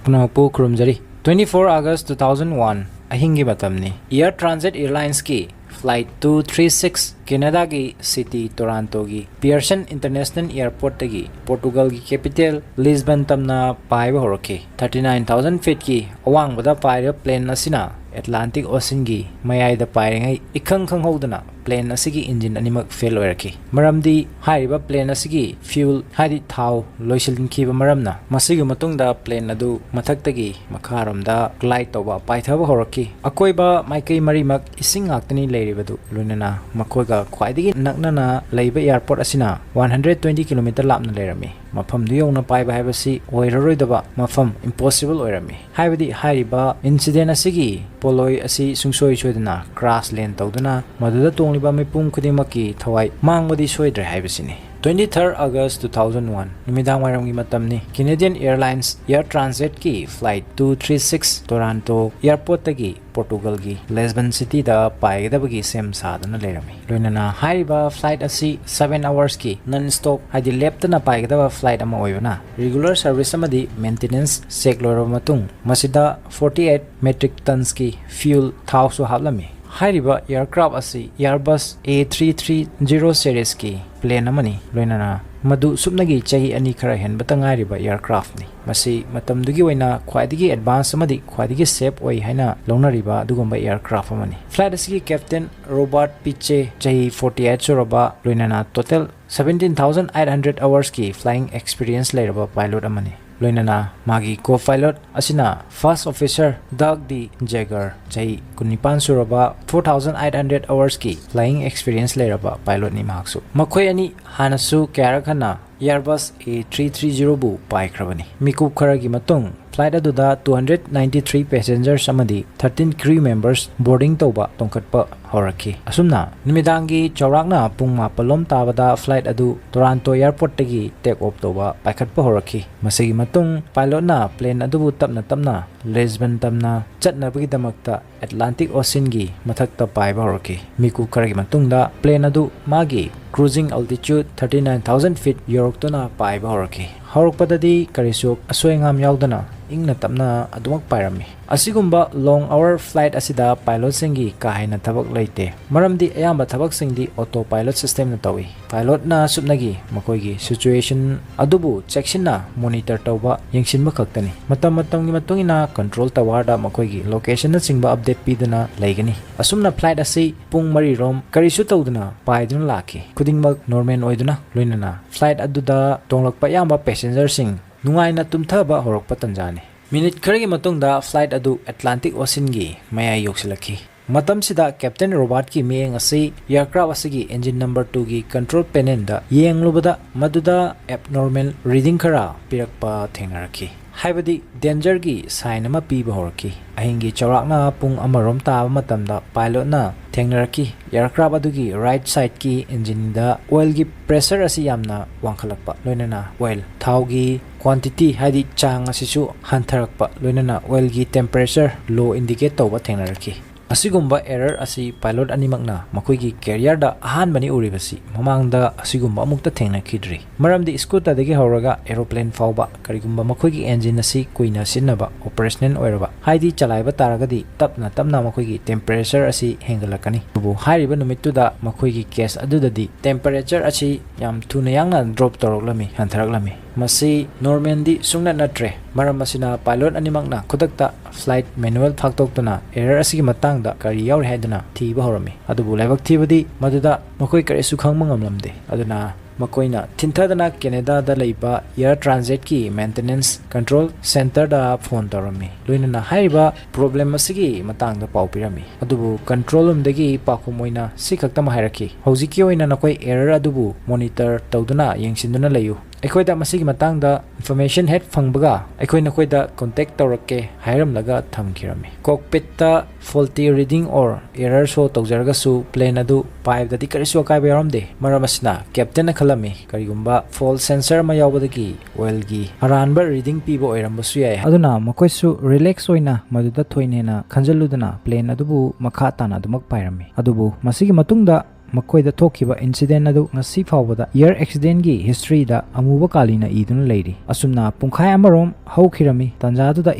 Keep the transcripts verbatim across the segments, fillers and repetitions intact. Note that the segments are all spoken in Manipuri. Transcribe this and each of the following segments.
ꯄꯨꯝꯅꯃꯛꯄꯨ ꯈꯨꯔꯨꯝꯖꯔꯤ꯫ Twenty four August two thousand one ꯑꯍꯤꯡꯒꯤ ꯃꯇꯝꯅꯤ꯫ Air Transat Airlinesꯀꯤ Flight two three six Canadaꯒꯤ city Torontoꯒꯤ Pearson International Airportꯇꯒꯤ Portugalꯒꯤ capital Lisbon ꯇꯝꯅ ꯄꯥꯏꯕ ꯍꯧꯔꯛꯈꯤ꯫ Thirty nine thousand feetꯀꯤ ꯑꯋꯥꯡꯕꯗ ꯄꯥꯏꯔꯤꯕ plane ꯑꯁꯤꯅ Atlantic Oceanꯒꯤ ꯃꯌꯥꯏꯗ ꯄꯥꯏꯔꯤꯉꯩ ꯏꯈꯪ ꯈꯪꯍꯧꯗꯅ plane ꯑꯁꯤꯒꯤ engine ꯑꯅꯤꯃꯛ fail ꯑꯣꯏꯔꯛꯈꯤ꯫ ꯃꯔꯝꯗꯤ ꯍꯥꯏꯔꯤꯕ plane ꯑꯁꯤꯒꯤ fuel ꯍꯥꯏꯗꯤ ꯊꯥꯎ ꯂꯣꯏꯁꯤꯟꯈꯤꯕ ꯃꯔꯝꯅ꯫ ꯃꯁꯤꯒꯤ ꯃꯇꯨꯡꯗ plane ꯑꯗꯨ ꯃꯊꯛꯇꯒꯤ ꯃꯈꯥꯔꯣꯝꯗ glide ꯇꯧꯕ, ꯄꯥꯏꯊꯕ ꯍꯧꯔꯛꯈꯤ꯫ ꯑꯀꯣꯏꯕ ꯃꯥꯏꯀꯩ ꯃꯔꯤꯃꯛ ꯏꯁꯤꯡ ꯉꯥꯛꯇꯅꯤ ꯂꯩꯔꯤꯕꯗꯨ, ꯂꯣꯏꯅꯅ ꯃꯈꯣꯏꯒ ꯈ꯭ꯋꯥꯏꯗꯒꯤ ꯅꯛꯅꯅ ꯂꯩꯕ airport ꯑꯁꯤꯅ one hundred twenty kilometer ꯂꯥꯞꯅ ꯂꯩꯔꯝꯃꯤ꯫ ꯃꯐꯝꯗꯨ ꯌꯧꯅ ꯄꯥꯏꯕ ꯍꯥꯏꯕꯁꯤ ꯑꯣꯏꯔꯔꯣꯏꯗꯕ ꯃꯐꯝ, impossible ꯑꯣꯏꯔꯝꯃꯤ꯫ ꯍꯥꯏꯕꯗꯤ ꯍꯥꯏꯔꯤꯕ incident ꯑꯁꯤꯒꯤ ꯄꯣꯠꯂꯣꯏ ꯑꯁꯤ ꯁꯨꯡꯁꯣꯏ ꯁꯣꯏꯗꯅ crash land ꯇꯧꯗꯨꯅ ꯃꯗꯨꯗ ꯇꯣꯡꯂꯤꯕ ꯃꯤꯄꯨꯝ ꯈꯨꯗꯤꯡꯃꯛꯀꯤ ꯊꯋꯥꯏ ꯃꯥꯡꯕꯗꯤ ꯁꯣꯏꯗ꯭ꯔꯦ ꯍꯥꯏꯕꯁꯤꯅꯤ꯫ Twenty third August two thousand one ꯅꯨꯃꯤꯗꯥꯡ ꯋꯥꯏꯔꯝꯒꯤ ꯃꯇꯝꯅꯤ꯫ Canadian Airlines Air Transatꯀꯤ Flight two three six Toronto airportꯇꯒꯤ Portugalꯒꯤ Lisbon cityꯗ ꯄꯥꯏꯒꯗꯕꯒꯤ ꯁꯦꯝ ꯁꯥꯗꯨꯅ ꯂꯩꯔꯝꯃꯤ꯫ ꯂꯣꯏꯅꯅ ꯍꯥꯏꯔꯤꯕ flight ꯑꯁꯤ seven hoursꯀꯤ non-stop ꯍꯥꯏꯗꯤ ꯂꯦꯞꯇꯅ ꯄꯥꯏꯒꯗꯕ flight ꯑꯃ ꯑꯣꯏꯕꯅ, regular service ꯑꯃꯗꯤ maintenance check ꯂꯣꯏꯔꯕ ꯃꯇꯨꯡ ꯃꯁꯤꯗ forty eight metric tonsꯀꯤ fuel ꯊꯥꯎꯁꯨ ꯍꯥꯞꯂꯝꯃꯤ꯫ ꯍꯥꯏꯔꯤꯕ aircraft ꯑꯁꯤ Airbus A three three zero serieꯁꯀꯤ plane ꯑꯃꯅꯤ, ꯂꯣꯏꯅꯅ ꯃꯗꯨ ꯁꯨꯞꯅꯒꯤ ꯆꯍꯤ ꯑꯅꯤ ꯈꯔ ꯍꯦꯟꯕꯇ ꯉꯥꯏꯔꯤꯕ aircraftꯅꯤ꯫ ꯃꯁꯤ ꯃꯇꯝꯗꯨꯒꯤ ꯑꯣꯏꯅ ꯈ꯭ꯋꯥꯏꯗꯒꯤ advance ꯑꯃꯗꯤ ꯈ꯭ꯋꯥꯏꯗꯒꯤ safe ꯑꯣꯏ ꯍꯥꯏꯅ ꯂꯧꯅꯔꯤꯕ ꯑꯗꯨꯒꯨꯝꯕ aircraft ꯑꯃꯅꯤ꯫ Flight ꯑꯁꯤꯒꯤ captain Robert Piche, ꯆꯍꯤ forty eight ꯁꯨꯔꯕ, ꯂꯣꯏꯅꯅ total seventeen thousand eight hundred hoursꯀꯤ flying experience ꯂꯩꯔꯕ pilot ꯑꯃꯅꯤ꯫ ꯂꯣꯏꯅꯅ ꯃꯥꯒꯤ co-pilot ꯑꯁꯤꯅ first officer Doug D Jager, ꯆꯍꯤ ꯀꯨꯟꯅꯤꯄꯥꯟ ꯁꯨꯔꯕ, four thousand eight hundred hoursꯀꯤ flying experience ꯂꯩꯔꯕ pilotꯅꯤ ꯃꯍꯥꯛꯁꯨ꯫ ꯃꯈꯣꯏ ꯑꯅꯤ ꯍꯥꯟꯅꯁꯨ ꯀꯌꯥꯔꯛ ꯍꯟꯅ Airbus A three three zeroꯕꯨ ꯄꯥꯏꯈ꯭ꯔꯕꯅꯤ꯫ ꯃꯤꯀꯨꯞ ꯈꯔꯒꯤ ꯃꯇꯨꯡ flight ꯑꯗꯨꯗ two hundred ninety three passengers ꯑꯃꯗꯤ thirteen crew members boarding ꯇꯧꯕ ꯇꯣꯡꯈꯠꯄ ꯍꯧꯔꯛꯈꯤ꯫ ꯑꯁꯨꯝꯅ ꯅꯨꯃꯤꯗꯥꯡꯒꯤ ꯆꯥꯎꯔꯥꯛꯅ ꯄꯨꯡ ꯃꯥꯄꯜꯂꯣꯝ ꯇꯥꯕꯗ flight ꯑꯗꯨ Toronto airportꯇꯒꯤ take off ꯇꯧꯕ, ꯄꯥꯏꯈꯠꯄ ꯍꯧꯔꯛꯈꯤ꯫ ꯃꯁꯤꯒꯤ ꯃꯇꯨꯡ pilotꯅ plane ꯑꯗꯨꯕꯨ ꯇꯞꯅ ꯇꯞꯅ Lisbon ꯇꯝꯅ ꯆꯠꯅꯕꯒꯤꯗꯃꯛꯇ Atlantic Oceanꯒꯤ ꯃꯊꯛꯇ ꯄꯥꯏꯕ ꯍꯧꯔꯛꯈꯤ꯫ ꯃꯤꯀꯨꯞ ꯈꯔꯒꯤ ꯃꯇꯨꯡꯗ plane ꯑꯗꯨ ꯃꯥꯒꯤ cruising altitude thirty nine thousand feet ꯌꯧꯔꯛꯇꯨꯅ ꯄꯥꯏꯕ ꯍꯧꯔꯛꯈꯤ꯫ ꯍꯧꯔꯛꯄꯗꯗꯤ ꯀꯔꯤꯁꯨ ꯑꯁꯣꯏ ꯑꯉꯥꯝ ꯌꯥꯎꯗꯅ ꯏꯪꯅ ꯇꯞꯅ ꯑꯗꯨꯃꯛ ꯄꯥꯏꯔꯝꯃꯤ꯫ ꯑꯁꯤꯒꯨꯝꯕ long hour flight ꯑꯁꯤꯗ pilotꯁꯤꯡꯒꯤ ꯀꯥ ꯍꯦꯟꯅ ꯊꯕꯛ ꯂꯩꯇꯦ, ꯃꯔꯝꯗꯤ ꯑꯌꯥꯝꯕ ꯊꯕꯛꯁꯤꯡꯗꯤ auto pilot systemꯅ ꯇꯧꯏ꯫ Pilotꯅ ꯁꯨꯞꯅꯒꯤ ꯃꯈꯣꯏꯒꯤ situation ꯑꯗꯨꯕꯨ ꯆꯦꯛꯁꯤꯟꯅ monitor ꯇꯧꯕ, ꯌꯦꯡꯁꯤꯟꯕ ꯈꯛꯇꯅꯤ꯫ ꯃꯇꯝ ꯃꯇꯝꯒꯤ ꯃꯇꯨꯡ ꯏꯟꯅ control towerꯗ ꯃꯈꯣꯏꯒꯤ locationꯅꯆꯤꯡꯕ update ꯄꯤꯗꯨꯅ ꯂꯩꯒꯅꯤ꯫ ꯑꯁꯨꯝꯅ flight ꯑꯁꯤ ꯄꯨꯡ ꯃꯔꯤꯔꯣꯝ ꯀꯔꯤꯁꯨ ꯇꯧꯗꯅ ꯄꯥꯏꯗꯨꯅ ꯂꯥꯛꯈꯤ꯫ ꯈꯨꯗꯤꯡꯃꯛ normal ꯑꯣꯏꯗꯨꯅ, ꯂꯣꯏꯅꯅ flight ꯑꯗꯨꯗ ꯇꯣꯡꯂꯛꯄ ꯑꯌꯥꯝꯕ passengerꯁꯤꯡ ꯅꯨꯡꯉꯥꯏꯅ ꯇꯨꯝꯊꯕ ꯍꯧꯔꯛꯄ ꯇꯟꯖꯥꯅꯤ꯫ Minute ꯈꯔꯒꯤ ꯃꯇꯨꯡꯗ flight ꯑꯗꯨ Atlantic Oceanꯒꯤ ꯃꯌꯥꯏ ꯌꯧꯁꯤꯜꯂꯛꯈꯤ꯫ ꯃꯇꯝꯁꯤꯗ Captain Robertꯀꯤ ꯃꯤꯠꯌꯦꯡ ꯑꯁꯤ aircraft ꯑꯁꯤꯒꯤ engine number twoꯒꯤ control panelꯗ ꯌꯦꯡꯂꯨꯕꯗ, ꯃꯗꯨꯗ abnormal reading ꯈꯔ ꯄꯤꯔꯛꯄ ꯊꯦꯡꯅꯔꯛꯈꯤ꯫ ꯍꯥꯏꯕꯗꯤ dangerꯒꯤ sign ꯑꯃ ꯄꯤꯕ ꯍꯧꯔꯛꯈꯤ꯫ ꯑꯍꯤꯡꯒꯤ ꯆꯥꯎꯔꯥꯛꯅ ꯄꯨꯡ ꯑꯃꯔꯣꯝ ꯇꯥꯕ ꯃꯇꯝꯗ pilotꯅ ꯊꯦꯡꯅꯔꯛꯈꯤ, aircraft ꯑꯗꯨꯒꯤ right sideꯀꯤ engineꯗ oilꯒꯤ pressure ꯑꯁꯤ ꯌꯥꯝꯅ ꯋꯥꯡꯈꯠꯂꯛꯄ, ꯂꯣꯏꯅꯅ oil, ꯊꯥꯎꯒꯤ quantity, ꯍꯥꯏꯗꯤ ꯆꯥꯡ ꯑꯁꯤꯁꯨ ꯍꯟꯊꯔꯛꯄ, ꯂꯣꯏꯅꯅ oilꯒꯤ temperature low indicate ꯇꯧꯕ ꯊꯦꯡꯅꯔꯛꯈꯤ꯫ ꯑꯁꯤꯒꯨꯝꯕ error ꯑꯁꯤ pilot ꯑꯅꯤꯃꯛꯅ ꯃꯈꯣꯏꯒꯤ careerꯗ ꯑꯍꯥꯟꯕꯅꯤ ꯎꯔꯤꯕꯁꯤ꯫ ꯃꯃꯥꯡꯗ ꯑꯁꯤꯒꯨꯝꯕ ꯑꯃꯨꯛꯇ ꯊꯦꯡꯅꯈꯤꯗ꯭ꯔꯤ꯫ ꯃꯔꯝꯗꯤ scooterꯗꯒꯤ ꯍꯧꯔꯒ aeroplane ꯐꯥꯎꯕ, ꯀꯔꯤꯒꯨꯝꯕ ꯃꯈꯣꯏꯒꯤ engine ꯑꯁꯤ ꯀꯨꯏꯅ ꯁꯤꯖꯤꯟꯅꯕ, operational ꯑꯣꯏꯔꯕ, ꯍꯥꯏꯗꯤ ꯆꯂꯥꯏꯕ ꯇꯥꯔꯒꯗꯤ, ꯇꯞꯅ ꯇꯞꯅ ꯃꯈꯣꯏꯒꯤ temperature ꯑꯁꯤ ꯍꯦꯟꯒꯠꯂꯛꯀꯅꯤ꯫ ꯑꯗꯨꯕꯨ ꯍꯥꯏꯔꯤꯕ ꯅꯨꯃꯤꯠꯇꯨꯗ ꯃꯈꯣꯏꯒꯤ case ꯑꯗꯨꯗꯗꯤ temperature ꯑꯁꯤ ꯌꯥꯝ ꯊꯨꯅ ꯌꯥꯡꯅ drop ꯇꯧꯔꯛꯂꯝꯃꯤ, ꯍꯟꯊꯔꯛꯂꯝꯃꯤ꯫ ꯃꯁꯤ normalꯗꯤ ꯁꯨꯡꯅꯠ ꯅꯠꯇ꯭ꯔꯦ꯫ ꯃꯔꯝ ꯑꯁꯤꯅ pilot ꯑꯅꯤꯃꯛꯅ ꯈꯨꯗꯛꯇ flight manual ꯐꯥꯛꯇꯣꯛꯇꯨꯅ error ꯑꯁꯤꯒꯤ ꯃꯇꯥꯡꯗ ꯀꯔꯤ ꯌꯥꯎꯔꯤ ꯍꯥꯏꯗꯨꯅ ꯊꯤꯕ ꯍꯧꯔꯝꯃꯤ꯫ ꯑꯗꯨꯕꯨ ꯂꯥꯏꯕꯛ ꯊꯤꯕꯗꯤ, ꯃꯗꯨꯗ ꯃꯈꯣꯏ ꯀꯔꯤꯁꯨ ꯈꯪꯕ ꯉꯝꯂꯝꯗꯦ꯫ ꯑꯗꯨꯅ ꯃꯈꯣꯏꯅ ꯊꯤꯟꯊꯗꯅ Canadaꯗ ꯂꯩꯕ air transitꯀꯤ maintenance control centreꯗ phone ꯇꯧꯔꯝꯃꯤ꯫ ꯂꯣꯏꯅꯅ ꯍꯥꯏꯔꯤꯕ problem ꯑꯁꯤꯒꯤ ꯃꯇꯥꯡꯗ ꯄꯥꯎ ꯄꯤꯔꯝꯃꯤ꯫ ꯑꯗꯨꯕꯨ control roomꯗꯒꯤ ꯄꯥꯎꯈꯨꯝ ꯑꯣꯏꯅ ꯁꯤ ꯈꯛꯇꯃꯛ ꯍꯥꯏꯔꯛꯈꯤ: "ꯍꯧꯖꯤꯛꯀꯤ ꯑꯣꯏꯅ ꯅꯈꯣꯏ error ꯑꯗꯨꯕꯨ monitor ꯇꯧꯗꯨꯅ ꯌꯦꯡꯁꯤꯟꯗꯨꯅ ꯂꯩꯌꯨ꯫ ꯑꯩꯈꯣꯏꯗ ꯃꯁꯤꯒꯤ ꯃꯇꯥꯡꯗ information ꯍꯦꯛ ꯐꯪꯕꯒ ꯑꯩꯈꯣꯏ ꯅꯈꯣꯏꯗ contact ꯇꯧꯔꯛꯀꯦ" ꯍꯥꯏꯔꯝꯂꯒ ꯊꯝꯈꯤꯔꯝꯃꯤ꯫ Cockpitꯇ faulty reading or error show ꯇꯧꯖꯔꯒꯁꯨ, plane ꯑꯗꯨ ꯄꯥꯏꯕꯗꯗꯤ ꯀꯔꯤꯁꯨ ꯑꯀꯥꯏꯕ ꯌꯥꯎꯔꯝꯗꯦ꯫ ꯃꯔꯝ ꯑꯁꯤꯅ captainꯅ ꯈꯜꯂꯝꯃꯤ, ꯀꯔꯤꯒꯨꯝꯕ fault sensor ꯑꯃ ꯌꯥꯎꯕꯗꯒꯤ oilꯒꯤ ꯑꯔꯥꯟꯕ reading ꯄꯤꯕ ꯑꯣꯏꯔꯝꯕꯁꯨ ꯌꯥꯏ꯫ ꯑꯗꯨꯅ ꯃꯈꯣꯏꯁꯨ relax ꯑꯣꯏꯅ ꯃꯗꯨꯗ ꯊꯣꯏꯅ ꯍꯦꯟꯅ ꯈꯟꯖꯤꯜꯂꯨꯗꯅ plane ꯑꯗꯨꯕꯨ ꯃꯈꯥ ꯇꯥꯅ ꯑꯗꯨꯃꯛ ꯄꯥꯏꯔꯝꯃꯤ꯫ ꯑꯗꯨꯕꯨ ꯃꯁꯤꯒꯤ ꯃꯇꯨꯡꯗ ꯃꯈꯣꯏꯗ ꯊꯣꯛꯈꯤꯕ incident ꯑꯗꯨ ꯉꯁꯤ ꯐꯥꯎꯕꯗ air accidentꯀꯤ historyꯗ ꯑꯃꯨꯕ ꯀꯥꯂꯤꯅ ꯏꯗꯨꯅ ꯂꯩꯔꯤ꯫ ꯑꯁꯨꯝꯅ ꯄꯨꯡꯈꯥꯏ ꯑꯃꯔꯣꯝ ꯍꯧꯈꯤꯔꯝꯃꯤ꯫ ꯇꯥꯟꯖꯥꯗꯨꯗ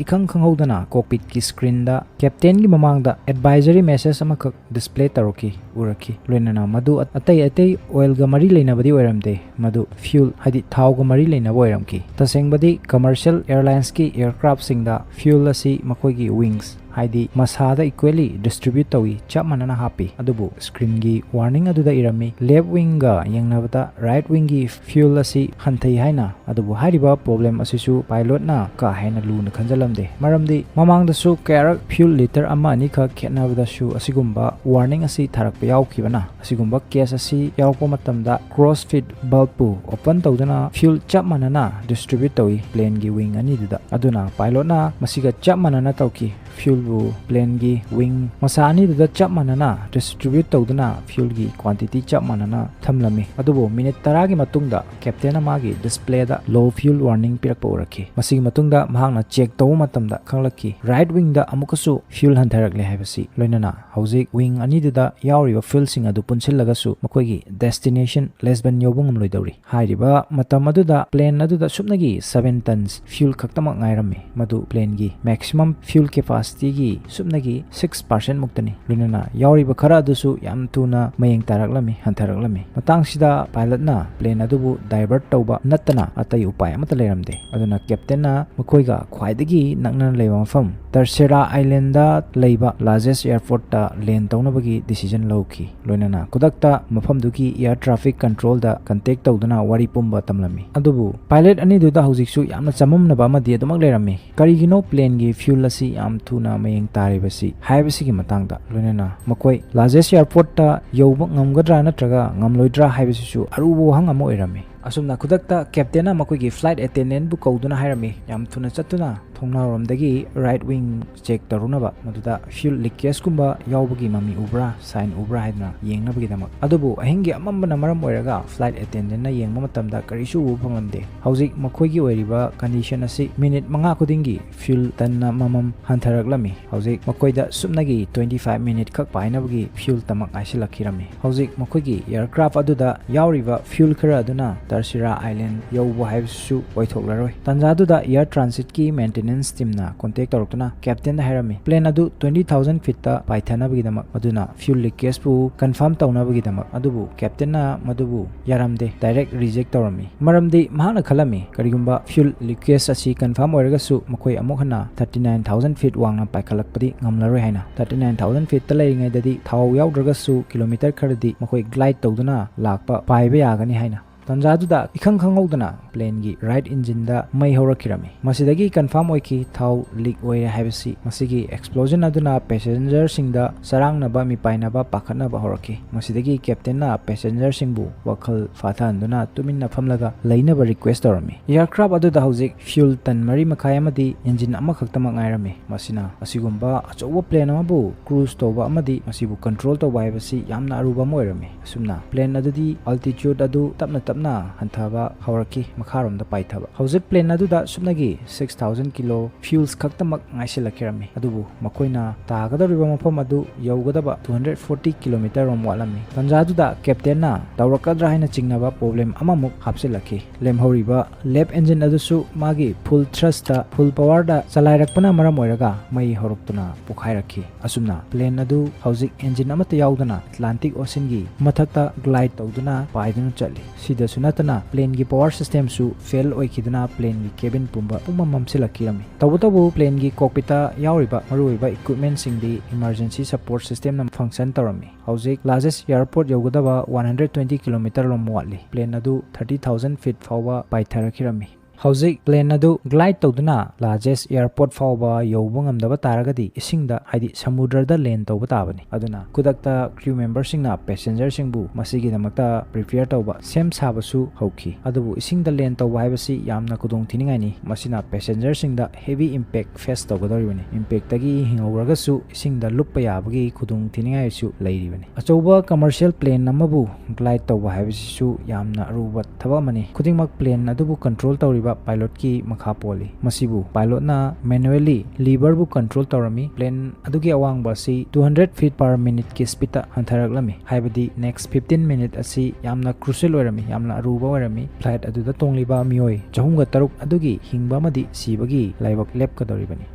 ꯏꯈꯪ ꯈꯪꯍꯧꯗꯅ cockpitꯀꯤ screenꯗ captainꯒꯤ ꯃꯃꯥꯡꯗ advisory message ꯑꯃꯈꯛ display ꯇꯧꯔꯛꯈꯤ, ꯎꯔꯛꯈꯤ꯫ ꯂꯣꯏꯅꯅ ꯃꯗꯨ ꯑꯇꯩ ꯑꯇꯩ oilꯒ ꯃꯔꯤ ꯂꯩꯅꯕꯗꯤ ꯑꯣꯏꯔꯝꯗꯦ, ꯃꯗꯨ fuel, ꯍꯥꯏꯗꯤ ꯊꯥꯎꯒ ꯃꯔꯤ ꯂꯩꯅꯕ ꯑꯣꯏꯔꯝꯈꯤ꯫ ꯇꯁꯦꯡꯕꯗꯤ commercial airlinesꯀꯤ aircraftꯁꯤꯡꯗ fuel ꯑꯁꯤ ꯃꯈꯣꯏꯒꯤ wings, ꯍꯥꯏꯗꯤ ꯃꯁꯥꯗ equally distribute ꯇꯧꯏ, ꯆꯞ ꯃꯥꯟꯅꯅ ꯍꯥꯞꯄꯤ꯫ ꯑꯗꯨꯕꯨ screenꯒꯤ warning ꯑꯗꯨꯗ ꯏꯔꯝꯃꯤ, left wingꯒ ꯌꯦꯡꯅꯕꯗ right wingꯒꯤ fuel ꯑꯁꯤ ꯍꯟꯊꯩ ꯍꯥꯏꯅ꯫ ꯑꯗꯨꯕꯨ ꯍꯥꯏꯔꯤꯕ problem ꯑꯁꯤꯁꯨ pilotꯅ ꯀꯥ ꯍꯦꯟꯅ ꯂꯨꯅ ꯈꯟꯖꯜꯂꯝꯗꯦ, ꯃꯔꯝꯗꯤ ꯃꯃꯥꯡꯗꯁꯨ ꯀꯌꯥꯔꯛ fuel litre ꯑꯃ ꯑꯅꯤꯈꯛ ꯈꯦꯠꯅꯕꯗꯁꯨ ꯑꯁꯤꯒꯨꯝꯕ warning ꯑꯁꯤ ꯊꯥꯔꯛꯄ ꯌꯥꯎꯈꯤꯕꯅ꯫ ꯑꯁꯤꯒꯨꯝꯕ case ꯑꯁꯤ ꯌꯥꯎꯔꯛꯄ ꯃꯇꯝꯗ crossfeed bulbꯄꯨ open ꯇꯧꯗꯨꯅ fuel ꯆꯞ ꯃꯥꯟꯅꯅ distribute ꯇꯧꯏ planeꯒꯤ wing ꯑꯅꯤꯗꯨꯗ꯫ ꯑꯗꯨꯅ pilotꯅ ꯃꯁꯤꯒ ꯆꯞ ꯃꯥꯟꯅꯅ ꯇꯧꯈꯤ꯫ Fuelꯕꯨ planeꯒꯤ wing ꯃꯁꯥ ꯑꯅꯤꯗꯨꯗ ꯆꯞ ꯃꯥꯟꯅꯅ distribute ꯇꯧꯗꯨꯅ fuelꯒꯤ quantity ꯆꯞ ꯃꯥꯟꯅꯅ ꯊꯝꯂꯝꯃꯤ꯫ ꯑꯗꯨꯕꯨ minute ꯇꯔꯥꯒꯤ ꯃꯇꯨꯡꯗ captainꯅ ꯃꯥꯒꯤ displayꯗ low fuel warning ꯄꯤꯔꯛꯄ ꯎꯔꯛꯈꯤ꯫ ꯃꯁꯤꯒꯤ ꯃꯇꯨꯡꯗ ꯃꯍꯥꯛꯅ check ꯇꯧꯕ ꯃꯇꯝꯗ ꯈꯪꯂꯛꯈꯤ, right wingꯗ ꯑꯃꯨꯛꯀꯁꯨ fuel ꯍꯟꯊꯔꯛꯂꯦ ꯍꯥꯏꯕꯁꯤ꯫ ꯂꯣꯏꯅꯅ ꯍꯧꯖꯤꯛ wing ꯑꯅꯤꯗꯨꯗ ꯌꯥꯎꯔꯤꯕ fuelꯁꯤꯡ ꯑꯗꯨ ꯄꯨꯟꯁꯤꯜꯂꯒꯁꯨ ꯃꯈꯣꯏꯒꯤ destination Lisbon ꯌꯧꯕ ꯉꯝꯂꯣꯏꯗꯧꯔꯤ꯫ ꯍꯥꯏꯔꯤꯕ ꯃꯇꯝ ꯑꯗꯨꯗ plane ꯑꯗꯨꯗ ꯁꯨꯞꯅꯒꯤ seven tons fuel ꯈꯛꯇꯃꯛ ꯉꯥꯏꯔꯝꯃꯤ, ꯃꯗꯨ planeꯒꯤ maximum fuel capacityꯒꯤ ꯁꯨꯞꯅꯒꯤ six percent ꯃꯨꯛꯇꯅꯤ꯫ ꯂꯣꯏꯅꯅ ꯌꯥꯎꯔꯤꯕ ꯈꯔ ꯑꯗꯨꯁꯨ ꯌꯥꯝ ꯊꯨꯅ ꯃꯌꯦꯡ ꯇꯥꯔꯛꯂꯝꯃꯤ, ꯍꯟꯊꯔꯛꯂꯝꯃꯤ꯫ ꯃꯇꯥꯡꯁꯤꯗ pilotꯅ plane ꯑꯗꯨꯕꯨ divert ꯇꯧꯕ ꯅꯠꯇꯅ ꯑꯇꯩ ꯎꯄꯥꯏ ꯑꯃꯠꯇ ꯂꯩꯔꯝꯗꯦ꯫ ꯑꯗꯨꯅ captainꯅ ꯃꯈꯣꯏꯒ ꯈ꯭ꯋꯥꯏꯗꯒꯤ ꯅꯛꯅꯅ ꯂꯩꯕ ꯃꯐꯝ Terceira Islandꯗ ꯂꯩꯕ largest airportꯇ land ꯇꯧꯅꯕꯒꯤ decision ꯂꯧꯈꯤ꯫ ꯂꯣꯏꯅꯅ ꯈꯨꯗꯛꯇ ꯃꯐꯝꯗꯨꯒꯤ air traffic controlꯗ contact ꯇꯧꯗꯨꯅ ꯋꯥꯔꯤ ꯄꯨꯝꯕ ꯇꯝꯂꯝꯃꯤ꯫ ꯑꯗꯨꯕꯨ pilot ꯑꯅꯤꯗꯨꯗ ꯍꯧꯖꯤꯛꯁꯨ ꯌꯥꯝꯅ ꯆꯃꯝꯅꯕ ꯑꯃꯗꯤ ꯑꯗꯨꯃꯛ ꯂꯩꯔꯝꯃꯤ꯫ ꯀꯔꯤꯒꯤꯅꯣ planeꯒꯤ fuel ꯑꯁꯤ ꯌꯥꯝ ꯊꯨꯅ ꯃꯌꯦꯡ ꯇꯥꯔꯤꯕꯁꯤ ꯍꯥꯏꯕꯁꯤꯒꯤ ꯃꯇꯥꯡꯗ꯫ ꯂꯣꯏꯅꯅ ꯃꯈꯣꯏ largest airportꯇ ꯌꯧꯕ ꯉꯝꯒꯗ꯭ꯔꯥ ꯅꯠꯇ꯭ꯔꯒ ꯉꯝꯂꯣꯏꯗ꯭ꯔꯥ ꯍꯥꯏꯕꯁꯤꯁꯨ ꯑꯔꯨꯕ ꯋꯥꯍꯪ ꯑꯃ ꯑꯣꯏꯔꯝꯃꯤ꯫ ꯑꯁꯨꯝꯅ ꯈꯨꯗꯛꯇ captain ꯅ ꯃꯈꯣꯏꯒꯤ flight attendant ꯕꯨ ꯀꯧꯗꯨꯅ ꯍꯥꯏꯔꯝꯃꯤ, ꯌꯥꯝ ꯊꯨꯅ ꯆꯠꯇꯨꯅ ꯊꯣꯡꯅꯥꯎꯔꯣꯝꯗꯒꯤ right wing check ꯇꯧꯔꯨꯅꯕ, ꯃꯗꯨꯗ fuel leakage ꯀꯨꯝꯕ ꯌꯥꯎꯕꯒꯤ ꯃꯃꯤ ꯎꯕ꯭ꯔꯥ, sign ꯎꯕ꯭ꯔꯥ ꯍꯥꯏꯗꯨꯅ ꯌꯦꯡꯅꯕꯒꯤꯗꯃꯛ꯫ ꯑꯗꯨꯕꯨ ꯑꯍꯤꯡꯒꯤ ꯑꯃꯝꯕꯅ ꯃꯔꯝ ꯑꯣꯏꯔꯒ flight attendant ꯅ ꯌꯦꯡꯕ ꯃꯇꯝꯗ ꯀꯔꯤꯁꯨ ꯎꯕ ꯐꯪꯂꯝꯗꯦ꯫ ꯍꯧꯖꯤꯛ ꯃꯈꯣꯏꯒꯤ ꯑꯣꯏꯔꯤꯕ condition ꯑꯁꯤ minute ꯃꯉꯥ ꯈꯨꯗꯤꯡꯒꯤ fuel ꯇꯟ ꯑꯃꯃꯝ ꯍꯟꯊꯔꯛꯂꯝꯃꯤ꯫ ꯍꯧꯖꯤꯛ ꯃꯈꯣꯏꯗ ꯁꯨꯞꯅꯒꯤ twenty five minute ꯈꯛ ꯄꯥꯏꯅꯕꯒꯤ fuel ꯇꯃꯛ ꯉꯥꯏꯁꯤꯜꯂꯛꯈꯤꯔꯝꯃꯤ꯫ ꯍꯧꯖꯤꯛ ꯃꯈꯣꯏꯒꯤ aircraft ꯑꯗꯨꯗ ꯌꯥꯎꯔꯤꯕ fuel ꯈꯔ ꯑꯗꯨꯅ Terceira Island ꯌꯧꯕ ꯍꯥꯏꯕꯁꯤꯁꯨ ꯑꯣꯏꯊꯣꯛꯂꯔꯣꯏ꯫ ꯇꯥꯟꯖꯥꯗꯨꯗ air transit ꯀꯤ maintenance team ꯅ contact ꯇꯧꯔꯛꯇꯨꯅ captain ꯗ ꯍꯥꯏꯔꯝꯃꯤ, plane ꯑꯗꯨ twenty thousand feet ꯇ ꯄꯥꯏꯊꯅꯕꯒꯤꯗꯃꯛ, ꯑꯗꯨꯅ fuel leakage ꯄꯨ confirm ꯇꯧꯅꯕꯒꯤꯗꯃꯛ꯫ ꯑꯗꯨꯕꯨ captain ꯅ ꯃꯗꯨꯕꯨ ꯌꯥꯔꯝꯗꯦ, direct reject ꯇꯧꯔꯝꯃꯤ꯫ ꯃꯔꯝꯗꯤ ꯃꯍꯥꯛꯅ ꯈꯜꯂꯝꯃꯤ, ꯀꯔꯤꯒꯨꯝꯕ fuel leakage ꯑꯁꯤ confirm ꯑꯣꯏꯔꯒꯁꯨ ꯃꯈꯣꯏ ꯑꯃꯨꯛ ꯍꯟꯅ thirty nine thousand feet ꯋꯥꯡꯅ ꯄꯥꯏꯈꯠꯂꯛꯄꯗꯤ ꯉꯝꯂꯔꯣꯏ ꯍꯥꯏꯅ꯫ Thirty nine thousand feet ꯇ ꯂꯩꯔꯤꯉꯩꯗꯗꯤ ꯊꯥꯎ ꯌꯥꯎꯗ꯭ꯔꯒꯁꯨ kilometer ꯈꯔꯗꯤ ꯃꯈꯣꯏ glide ꯇꯧꯗꯨꯅ ꯂꯥꯛꯄ, ꯄꯥꯏꯕ ꯌꯥꯒꯅꯤ ꯍꯥꯏꯅ꯫ ꯇꯥꯟꯖꯥꯗꯨꯗ ꯏꯈꯪ ꯈꯪꯍꯧꯗꯅ plane ꯒꯤ right engine ꯗ ꯃꯩ ꯍꯧꯔꯛꯈꯤꯔꯝꯃꯤ꯫ ꯃꯁꯤꯗꯒꯤ confirm ꯑꯣꯏꯈꯤ, ꯊꯥꯎ leak ꯑꯣꯏꯔꯦ ꯍꯥꯏꯕꯁꯤ꯫ ꯃꯁꯤꯒꯤ explosion ꯑꯗꯨꯅ passenger ꯁꯤꯡꯗ ꯆꯔꯥꯡꯅꯕ, ꯃꯤꯄꯥꯏꯅꯕ, ꯄꯥꯈꯠꯅꯕ ꯍꯧꯔꯛꯈꯤ꯫ ꯃꯁꯤꯗꯒꯤ captain ꯅ passenger ꯁꯤꯡꯕꯨ ꯋꯥꯈꯜ ꯐꯥꯊꯍꯟꯗꯨꯅ ꯇꯨꯃꯤꯟꯅ ꯐꯝꯂꯒ ꯂꯩꯅꯕ request ꯇꯧꯔꯝꯃꯤ꯫ Aircraft ꯑꯗꯨꯗ ꯍꯧꯖꯤꯛ fuel ꯇꯟ ꯃꯔꯤ ꯃꯈꯥꯏ ꯑꯃꯗꯤ engine ꯑꯃꯈꯛꯇꯃꯛ ꯉꯥꯏꯔꯝꯃꯤ꯫ ꯃꯁꯤꯅ ꯑꯁꯤꯒꯨꯝꯕ ꯑꯆꯧꯕ plane ꯑꯃꯕꯨ cruise ꯇꯧꯕ ꯑꯃꯗꯤ ꯃꯁꯤꯕꯨ control ꯇꯧꯕ ꯍꯥꯏꯕꯁꯤ ꯌꯥꯝꯅ ꯑꯔꯨꯕ ꯑꯃ ꯑꯣꯏꯔꯝꯃꯤ꯫ ꯑꯁꯨꯝꯅ plane ꯑꯗꯨꯗꯤ altitude ꯑꯗꯨ ꯇꯞꯅ ꯇꯞꯅ ꯍꯟꯊꯕ ꯍꯧꯔꯛꯈꯤ, ꯃꯈꯥꯔꯣꯝꯗ ꯄꯥꯏꯊꯕ꯫ ꯍꯧꯖꯤꯛ plane ꯑꯗꯨꯗ ꯁꯨꯞꯅꯒꯤ six thousand kilo fuels ꯈꯛꯇꯃꯛ ꯉꯥꯏꯁꯤꯜꯂꯛꯈꯤꯔꯝꯃꯤ꯫ ꯑꯗꯨꯕꯨ ꯃꯈꯣꯏꯅ ꯇꯥꯒꯗꯧꯔꯤꯕ ꯃꯐꯝ ꯑꯗꯨ ꯌꯧꯒꯗꯕ two hundred forty kilometer ꯔꯣꯝ ꯋꯥꯠꯂꯝꯃꯤ꯫ ꯇꯥꯟꯖꯥꯗꯨꯗ captain ꯅ ꯇꯧꯔꯛꯀꯗ꯭ꯔꯥ ꯍꯥꯏꯅ ꯆꯤꯡꯅꯕ problem ꯑꯃꯃꯨꯛ ꯍꯥꯞꯆꯤꯜꯂꯛꯈꯤ꯫ ꯂꯦꯝꯍꯧꯔꯤꯕ left engine ꯑꯗꯨꯁꯨ ꯃꯥꯒꯤ full thrust ꯇ, full power ꯗ ꯆꯂꯥꯏꯔꯛꯄꯅ ꯃꯔꯝ ꯑꯣꯏꯔꯒ ꯃꯩ ꯍꯧꯔꯛꯇꯨꯅ ꯄꯣꯈꯥꯏꯔꯛꯈꯤ꯫ ꯑꯁꯨꯝꯅ plane ꯑꯗꯨ ꯍꯧꯖꯤꯛ engine ꯑꯃꯠꯇ ꯌꯥꯎꯗꯅ Atlantic Ocean ꯒꯤ ꯃꯊꯛꯇ glide ꯇꯧꯗꯨꯅ ꯄꯥꯏꯗꯨꯅ ꯆꯠꯂꯤ꯫ ꯁꯤꯗꯁꯨ ꯅꯠꯇꯅ plane ꯒꯤ power system ꯁꯨ fail ꯑꯣꯏꯈꯤꯗꯨꯅ plane ꯒꯤ cabin ꯄꯨꯝꯕ ꯄꯨꯝꯃꯝ ꯃꯝꯁꯤꯜꯂꯛꯈꯤꯔꯝꯃꯤ꯫ ꯇꯧꯕꯇꯕꯨ plane ꯒꯤ cockpit ꯇ ꯌꯥꯎꯔꯤꯕ ꯃꯔꯨꯑꯣꯏꯕ equipment ꯁꯤꯡꯗꯤ emergency support system ꯅ function ꯇꯧꯔꯝꯃꯤ꯫ ꯍꯧꯖꯤꯛ largest airport ꯌꯧꯒꯗꯕ one hundred twenty kilometer ꯔꯣꯝ ꯋꯥꯠꯂꯤ꯫ Plane ꯑꯗꯨ thirty thousand feet ꯐꯥꯎꯕ ꯄꯥꯏꯊꯔꯛꯈꯤꯔꯝꯃꯤ꯫ ꯍꯧꯖꯤꯛ plane ꯑꯗꯨ glide ꯇꯧꯗꯨꯅ largest airport ꯐꯥꯎꯕ ꯌꯧꯕ ꯉꯝꯗꯕ ꯇꯥꯔꯒꯗꯤ ꯏꯁꯤꯡꯗ, ꯍꯥꯏꯗꯤ ꯁꯃꯨꯗ꯭ꯔꯗ land ꯇꯧꯕ ꯇꯥꯕꯅꯤ꯫ ꯑꯗꯨꯅ ꯈꯨꯗꯛꯇ crew memberꯁꯤꯡꯅ passengerꯁꯤꯡꯕꯨ ꯃꯁꯤꯒꯤꯗꯃꯛꯇ prepare ꯇꯧꯕ, ꯁꯦꯝ ꯁꯥꯕꯁꯨ ꯍꯧꯈꯤ꯫ ꯑꯗꯨꯕꯨ ꯏꯁꯤꯡꯗ land ꯇꯧꯕ ꯍꯥꯏꯕꯁꯤ ꯌꯥꯝꯅ ꯈꯨꯗꯣꯡꯊꯤꯅꯤꯡꯉꯥꯏꯅꯤ꯫ ꯃꯁꯤꯅ passengerꯁꯤꯡꯗ heavy impact face ꯇꯧꯒꯗꯧꯔꯤꯕꯅꯤ꯫ Impactꯇꯒꯤ ꯍꯤꯡꯍꯧꯔꯒꯁꯨ ꯏꯁꯤꯡꯗ ꯂꯨꯞꯄ ꯌꯥꯕꯒꯤ ꯈꯨꯗꯣꯡꯊꯤꯅꯤꯡꯉꯥꯏꯁꯨ ꯂꯩꯔꯤꯕꯅꯤ꯫ ꯑꯆꯧꯕ commercial plane ꯑꯃꯕꯨ glide ꯇꯧꯕ ꯍꯥꯏꯕꯁꯤꯁꯨ ꯌꯥꯝꯅ ꯑꯔꯨꯕ ꯊꯕꯛ ꯑꯃꯅꯤ꯫ ꯈꯨꯗꯤꯡꯃꯛ plane ꯑꯗꯨꯕꯨ control ꯇꯧꯔꯤꯕ pilotꯀꯤ ꯃꯈꯥ ꯄꯣꯜꯂꯤ꯫ ꯃꯁꯤꯕꯨ pilotꯅ manually leverꯕꯨ control ꯇꯧꯔꯝꯃꯤ꯫ Plane ꯑꯗꯨꯒꯤ ꯑꯋꯥꯡꯕ ꯑꯁꯤ two hundred feet per minuteꯀꯤ speedꯇ ꯍꯟꯊꯔꯛꯂꯝꯃꯤ, ꯍꯥꯏꯕꯗꯤ next fifteen minute ꯑꯁꯤ ꯌꯥꯝꯅ crucial ꯑꯣꯏꯔꯝꯃꯤ, ꯌꯥꯝꯅ ꯑꯔꯨꯕ ꯑꯣꯏꯔꯝꯃꯤ꯫ Flight ꯑꯗꯨꯗ ꯇꯣꯡꯂꯤꯕ ꯃꯤꯑꯣꯏ ꯆꯍꯨꯝꯒ ꯇꯔꯨꯛ ꯑꯗꯨꯒꯤ ꯍꯤꯡꯕ ꯑꯃꯗꯤ ꯁꯤꯕꯒꯤ ꯂꯥꯏꯕꯛ ꯂꯦꯞꯀꯗꯧꯔꯤꯕꯅꯤ꯫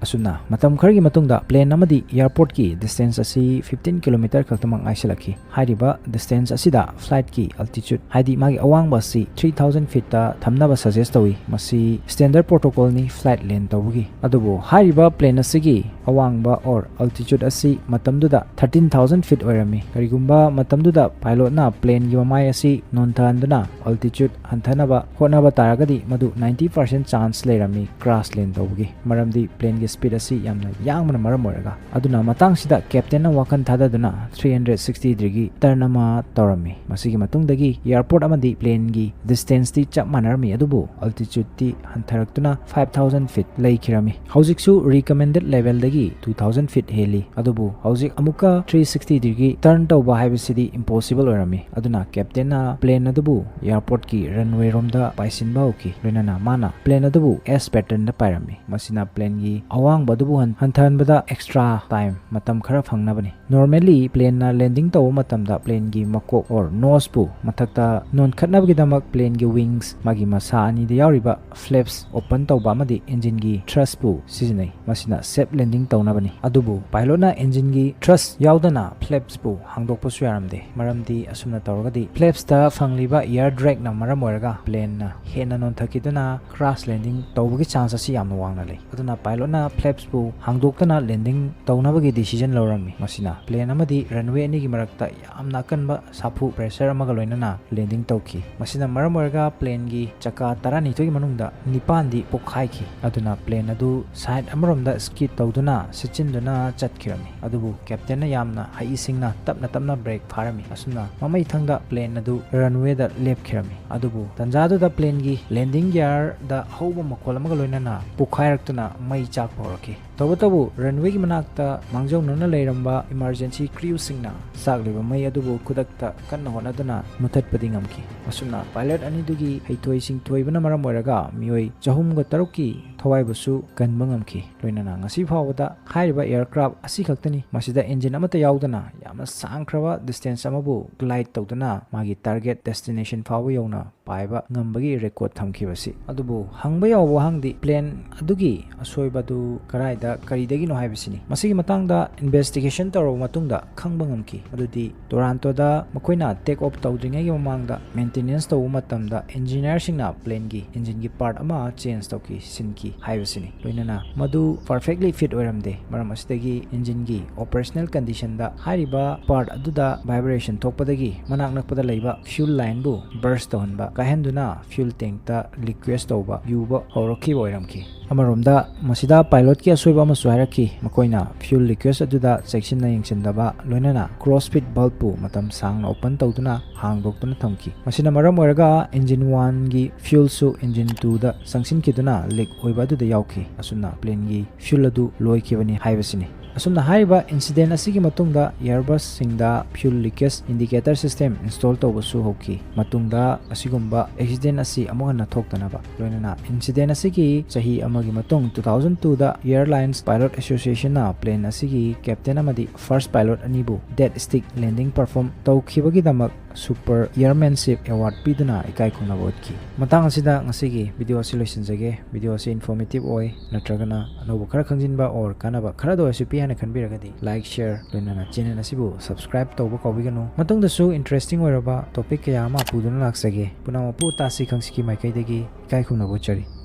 ꯑꯁꯨꯝꯅ ꯃꯇꯝ ꯈꯔꯒꯤ ꯃꯇꯨꯡꯗ plane ꯑꯃꯗꯤ airportꯀꯤ distance ꯑꯁꯤ fifteen kilometre ꯈꯛꯇꯃꯛ ꯉꯥꯏꯁꯤꯜꯂꯛꯈꯤ꯫ ꯍꯥꯏꯔꯤꯕ distance ꯑꯁꯤꯗ flightꯀꯤ altitude, ꯍꯥꯏꯗꯤ ꯃꯥꯒꯤ ꯑꯋꯥꯡꯕ ꯑꯁꯤ three thousand feetꯇ ꯊꯝꯅꯕ suggest ꯇꯧꯏ꯫ ꯃꯁꯤ standard protocolꯅꯤ flight land ꯇꯧꯕꯒꯤ꯫ ꯑꯗꯨꯕꯨ ꯍꯥꯏꯔꯤꯕ plane ꯑꯁꯤꯒꯤ ꯑꯋꯥꯡꯕ or altitude ꯑꯁꯤ ꯃꯇꯝꯗꯨꯗ thirteen thousand feet ꯑꯣꯏꯔꯝꯃꯤ꯫ ꯀꯔꯤꯒꯨꯝꯕ ꯃꯇꯝꯗꯨꯗ pilotꯅ planeꯒꯤ ꯃꯃꯥꯏ ꯑꯁꯤ ꯅꯣꯟꯊꯍꯟꯗꯨꯅ altitude ꯍꯟꯊꯅꯕ ꯍꯣꯠꯅꯕ ꯇꯥꯔꯒꯗꯤ ꯃꯗꯨ ninety percent chance ꯂꯩꯔꯝꯃꯤ crash land ꯇꯧꯕꯒꯤ, ꯃꯔꯝꯗꯤ planeꯒꯤ speed ꯑꯁꯤ ꯌꯥꯝꯅ ꯌꯥꯡꯕꯅ ꯃꯔꯝ ꯑꯣꯏꯔꯒ꯫ ꯑꯗꯨꯅ ꯃꯇꯥꯡꯁꯤꯗ captainꯅ ꯋꯥꯈꯜ ꯊꯥꯗꯗꯨꯅ three hundred sixty degreeꯒꯤ turn ꯑꯃ ꯇꯧꯔꯝꯃꯤ꯫ ꯃꯁꯤꯒꯤ ꯃꯇꯨꯡꯗꯒꯤ airport ꯑꯃꯗꯤ planeꯒꯤ distanceꯇꯤ ꯆꯞ ꯃꯥꯟꯅꯔꯝꯃꯤ, ꯑꯗꯨꯕꯨ altitudeꯇꯤ ꯍꯟꯊꯔꯛꯇꯨꯅ five thousand feet ꯂꯩꯈꯤꯔꯝꯃꯤ꯫ ꯍꯧꯖꯤꯛꯁꯨ recommended levelꯗꯒꯤ two thousand feet ꯍꯦꯜꯂꯤ, ꯑꯗꯨꯕꯨ ꯍꯧꯖꯤꯛ ꯑꯃꯨꯛꯀ three sixty degreeꯒꯤ turn ꯇꯧꯕ ꯍꯥꯏꯕꯁꯤꯗꯤ impossible ꯑꯣꯏꯔꯝꯃꯤ꯫ ꯑꯗꯨꯅ captainꯅ plane ꯑꯗꯨꯕꯨ airportꯀꯤ runwayꯔꯣꯝꯗ ꯄꯥꯏꯁꯤꯟꯕ ꯍꯧꯈꯤ, ꯂꯣꯏꯅꯅ ꯃꯥꯅ plane ꯑꯗꯨꯕꯨ S patternꯗ ꯄꯥꯏꯔꯝꯃꯤ꯫ ꯃꯁꯤꯅ planeꯒꯤ ꯑꯋꯥꯡꯕ ꯑꯗꯨꯕꯨ ꯍꯟ-, ꯍꯟꯊꯍꯟꯕꯗ extra time, ꯃꯇꯝ ꯈꯔ ꯐꯪꯅꯕꯅꯤ꯫ Normally planeꯅ landing ꯇꯧꯕ ꯃꯇꯝꯗ planeꯒꯤ ꯃꯀꯣꯛ or noseꯄꯨ ꯃꯊꯛꯇ ꯅꯣꯟꯈꯠꯅꯕꯒꯤꯗꯃꯛ planeꯒꯤ wings, ꯃꯥꯒꯤ ꯃꯁꯥ ꯑꯅꯤꯗ ꯌꯥꯎꯔꯤꯕ flaps open ꯇꯧꯕ ꯑꯃꯗꯤ engineꯒꯤ thrustꯄꯨ ꯁꯤꯖꯤꯟꯅꯩ꯫ ꯃꯁꯤꯅ safe landing ꯇꯧꯅꯕꯅꯤ꯫ ꯑꯗꯨꯕꯨ pilotꯅ engineꯒꯤ thrust ꯌꯥꯎꯗꯅ flapsꯄꯨ ꯍꯥꯡꯗꯣꯛꯄꯁꯨ ꯌꯥꯔꯝꯗꯦ, ꯃꯔꯝꯗꯤ ꯑꯁꯨꯝꯅ ꯇꯧꯔꯒꯗꯤ flapsꯇ ꯐꯪꯂꯤꯕ air dragꯅ ꯃꯔꯝ ꯑꯣꯏꯔꯒ planeꯅ ꯍꯦꯟꯅ ꯅꯣꯟꯊꯈꯤꯗꯨꯅ crash landing ꯇꯧꯕꯒꯤ chance ꯑꯁꯤ ꯌꯥꯝꯅ ꯋꯥꯡꯅ ꯂꯩ꯫ ꯑꯗꯨꯅ pilotꯅ flapsꯄꯨ ꯍꯥꯡꯗꯣꯛꯇꯅ landing ꯇꯧꯅꯕꯒꯤ decision ꯂꯧꯔꯝꯃꯤ꯫ ꯃꯁꯤꯅ plane ꯑꯃꯗꯤ runway ꯑꯅꯤꯒꯤ ꯃꯔꯛꯇ ꯌꯥꯝꯅ ꯑꯀꯟꯕ ꯁꯥꯐꯨ pressure ꯑꯃꯒ ꯂꯣꯏꯅꯅ landing ꯇꯧꯈꯤ꯫ ꯃꯁꯤꯅ ꯃꯔꯝ ꯑꯣꯏꯔꯒ planeꯒꯤ ꯆꯀꯥ ꯇꯔꯥꯅꯤꯊꯣꯏꯒꯤ ꯃꯅꯨꯡ ꯃꯅꯨꯡꯗ ꯅꯤꯄꯥꯟꯗꯤ ꯄꯣꯛꯈꯥꯏꯈꯤ꯫ ꯑꯗꯨꯅ plane ꯑꯗꯨ side ꯑꯃꯔꯣꯝꯗ skid ꯇꯧꯗꯨꯅ ꯁꯤꯠꯆꯤꯟꯗꯨꯅ ꯆꯠꯈꯤꯔꯝꯃꯤ꯫ ꯑꯗꯨꯕꯨ captain ꯅ ꯌꯥꯝꯅ ꯍꯩꯁꯤꯡꯅ ꯇꯞꯅ ꯇꯞꯅ brake ꯐꯥꯔꯝꯃꯤ꯫ ꯑꯁꯨꯝꯅ ꯃꯃꯩꯊꯪꯗ plane ꯑꯗꯨ runway ꯗ ꯂꯦꯞꯈꯤꯔꯝꯃꯤ꯫ ꯑꯗꯨꯕꯨ ꯇꯟꯖꯥꯗꯨꯗ plane ꯒꯤ landing gear ꯗ ꯍꯧꯕ ꯃꯈꯣꯜ ꯑꯃꯒ ꯂꯣꯏꯅꯅ ꯄꯣꯛꯈꯥꯏꯔꯛꯇꯨꯅ ꯃꯩ ꯆꯥꯛꯄ ꯍꯧꯔꯛꯈꯤ꯫ ꯇꯧꯕꯇꯕꯨ runway ꯒꯤ ꯃꯅꯥꯛꯇ ꯃꯥꯡꯖꯧꯅꯅ ꯂꯩꯔꯝꯕ emergency crew ꯁꯤꯡꯅ ꯆꯥꯛꯂꯤꯕ ꯃꯩ ꯑꯗꯨꯕꯨ ꯈꯨꯗꯛꯇ ꯀꯟꯅ ꯍꯣꯠꯅꯗꯨꯅ ꯃꯨꯊꯠꯄꯗꯤ ꯉꯝꯈꯤ꯫ ꯑꯁꯨꯝꯅ pilot ꯑꯅꯤꯗꯨꯒꯤ ꯍꯩꯊꯣꯏ ꯁꯤꯡꯊꯣꯏꯕꯅ ꯃꯔꯝ ꯑꯣꯏꯔꯒ ꯃꯤꯑꯣꯏ ꯆꯍꯨꯝꯒ ꯇꯔꯨꯛꯀꯤ ꯊꯋꯥꯏꯕꯨꯁꯨ ꯀꯟꯕ ꯉꯝꯈꯤ꯫ ꯂꯣꯏꯅꯅ ꯉꯁꯤ ꯐꯥꯎꯕꯗ ꯍꯥꯏꯔꯤꯕ aircraft ꯑꯁꯤꯈꯛꯇꯅꯤ ꯃꯁꯤꯗ engine ꯑꯃꯠꯇ ꯌꯥꯎꯗꯅ ꯌꯥꯝꯅ ꯁꯥꯡꯈ꯭ꯔꯕ distance ꯑꯃꯕꯨ glide ꯇꯧꯗꯨꯅ ꯃꯥꯒꯤ target destination ꯐꯥꯎꯕ ꯌꯧꯅ ꯄꯥꯏꯕ ꯉꯝꯕꯒꯤ record ꯊꯝꯈꯤꯕꯁꯤ꯫ ꯑꯗꯨꯕꯨ ꯍꯪꯕ ꯌꯥꯕ ꯋꯥꯍꯪꯗꯤ plane ꯑꯗꯨꯒꯤ ꯑꯁꯣꯏꯕꯗꯨ ꯀꯗꯥꯏꯗ, ꯀꯔꯤꯗꯒꯤꯅꯣ ꯍꯥꯏꯕꯁꯤꯅꯤ꯫ ꯃꯁꯤꯒꯤ ꯃꯇꯥꯡꯗ investigation ꯇꯧꯔꯕ ꯃꯇꯨꯡꯗ ꯈꯪꯕ ꯉꯝꯈꯤ꯫ ꯑꯗꯨꯗꯤ Toronto ꯗ ꯃꯈꯣꯏꯅ take off ꯇꯧꯗ꯭ꯔꯤꯉꯩꯒꯤ ꯃꯃꯥꯡꯗ maintenance ꯇꯧꯕ ꯃꯇꯝꯗ engineer ꯁꯤꯡꯅ plane ꯒꯤ engine ꯒꯤ part ꯑꯃ change ꯇꯧꯈꯤ, ꯁꯤꯟꯈꯤ ꯍꯥꯏꯕꯁꯤꯅꯤ꯫ ꯂꯣꯏꯅꯅ ꯃꯗꯨ perfectly fit ꯑꯣꯏꯔꯝꯗꯦ꯫ ꯃꯔꯝ ꯑꯁꯤꯗꯒꯤ engine ꯒꯤ operational condition ꯗ ꯍꯥꯏꯔꯤꯕ part ꯑꯗꯨꯗ vibration ꯊꯣꯛꯄꯗꯒꯤ ꯃꯅꯥꯛ ꯅꯛꯄꯗ ꯂꯩꯕ fuel line ꯕꯨ burst ꯇꯧꯍꯟꯕ, ꯀꯥꯏꯍꯟꯗꯨꯅ fuel tank ꯇ leakage ꯇꯧꯕ ꯌꯨꯕ ꯍꯧꯔꯛꯈꯤꯕ ꯑꯣꯏꯔꯝꯈꯤ꯫ ꯑꯃꯔꯣꯝꯗ ꯃꯁꯤꯗ pilot ꯀꯤ ꯑꯁꯣꯏꯕ ꯑꯃꯁꯨ ꯍꯥꯏꯔꯛꯈꯤ꯫ ꯃꯈꯣꯏꯅ fuel leakage ꯑꯗꯨꯗ ꯆꯦꯛꯁꯤꯟꯅ ꯌꯦꯡꯁꯤꯟꯗꯕ, ꯂꯣꯏꯅꯅ crossfeed valve ꯄꯨ ꯃꯇꯝ ꯁꯥꯡꯅ open ꯇꯧꯗꯨꯅ ꯍꯥꯡꯗꯣꯛꯇꯨꯅ ꯊꯝꯈꯤ꯫ ꯃꯁꯤꯅ ꯃꯔꯝ ꯑꯣꯏꯔꯒ engine one ꯒꯤ fuel ꯁꯨ engine two ꯗ ꯆꯪꯁꯤꯟꯈꯤꯗꯨꯅ leak ꯑꯣꯏꯕ ꯑꯗꯨꯗ ꯌꯥꯎꯈꯤ꯫ ꯑꯁꯨꯝꯅ plane ꯒꯤ fuel ꯑꯗꯨ ꯂꯣꯏꯈꯤꯕꯅꯤ ꯍꯥꯏꯕꯁꯤꯅꯤ꯫ ꯑꯁꯨꯝꯅ ꯍꯥꯏꯔꯤꯕ incident ꯑꯁꯤꯒꯤ ꯃꯇꯨꯡꯗ Airbus ꯁꯤꯡꯗ fuel leakage indicator system install ꯇꯧꯕꯁꯨ ꯍꯧꯈꯤ꯫ ꯃꯇꯨꯡꯗ ꯑꯁꯤꯒꯨꯝꯕ accident ꯑꯁꯤ ꯑꯃꯨꯛ ꯍꯟꯅ ꯊꯣꯛꯇꯅꯕ꯫ ꯂꯣꯏꯅꯅ incident ꯑꯁꯤꯒꯤ ꯆꯍꯤ ꯑꯃꯒꯤ ꯃꯇꯨꯡ two thousand two ꯗ Airlines Pilot Association ꯅ plane ꯑꯁꯤꯒꯤ captain ꯑꯃꯗꯤ first pilot ꯑꯅꯤꯕꯨ death stick landing perform ꯇꯧꯈꯤꯕꯒꯤꯗꯃꯛ Super Airmanship Award ꯄꯤꯗꯨꯅ ꯏꯀꯥꯏ ꯈꯨꯝꯅꯕ ꯎꯠꯈꯤ꯫ ꯃꯇꯥꯡ ꯑꯁꯤꯗ ꯉꯁꯤꯒꯤ video ꯑꯁꯤ ꯂꯣꯏꯁꯤꯟꯖꯒꯦ꯫ Video ꯑꯁꯤ informative ꯑꯣꯏ ꯅꯠꯇ꯭ꯔꯒꯅ ꯑꯅꯧꯕ ꯈꯔ ꯈꯪꯖꯤꯟꯕ or ꯀꯥꯟꯅꯕ ꯈꯔꯗ ꯑꯣꯏꯔꯁꯨ ꯄꯤ ꯍꯥꯏꯅ ꯈꯟꯕꯤꯔꯒꯗꯤ like, share, ꯂꯣꯏꯅꯅ channel ꯑꯁꯤꯕꯨ subscribe ꯇꯧꯕ ꯀꯥꯎꯕꯤꯒꯅꯨ꯫ ꯃꯇꯨꯡꯗꯁꯨ interesting ꯑꯣꯏꯔꯕ topic ꯀꯌꯥ ꯑꯃ ꯄꯨꯗꯨꯅ ꯂꯥꯛꯆꯒꯦ꯫ ꯄꯨꯝꯅꯃꯛꯄꯨ ꯇꯥꯁꯤ ꯈꯪꯁꯤꯀꯤ ꯃꯥꯏꯀꯩꯗꯒꯤ ꯏꯀꯥꯏ ꯈꯨꯝꯅꯕ ꯎꯠꯆꯔꯤ꯫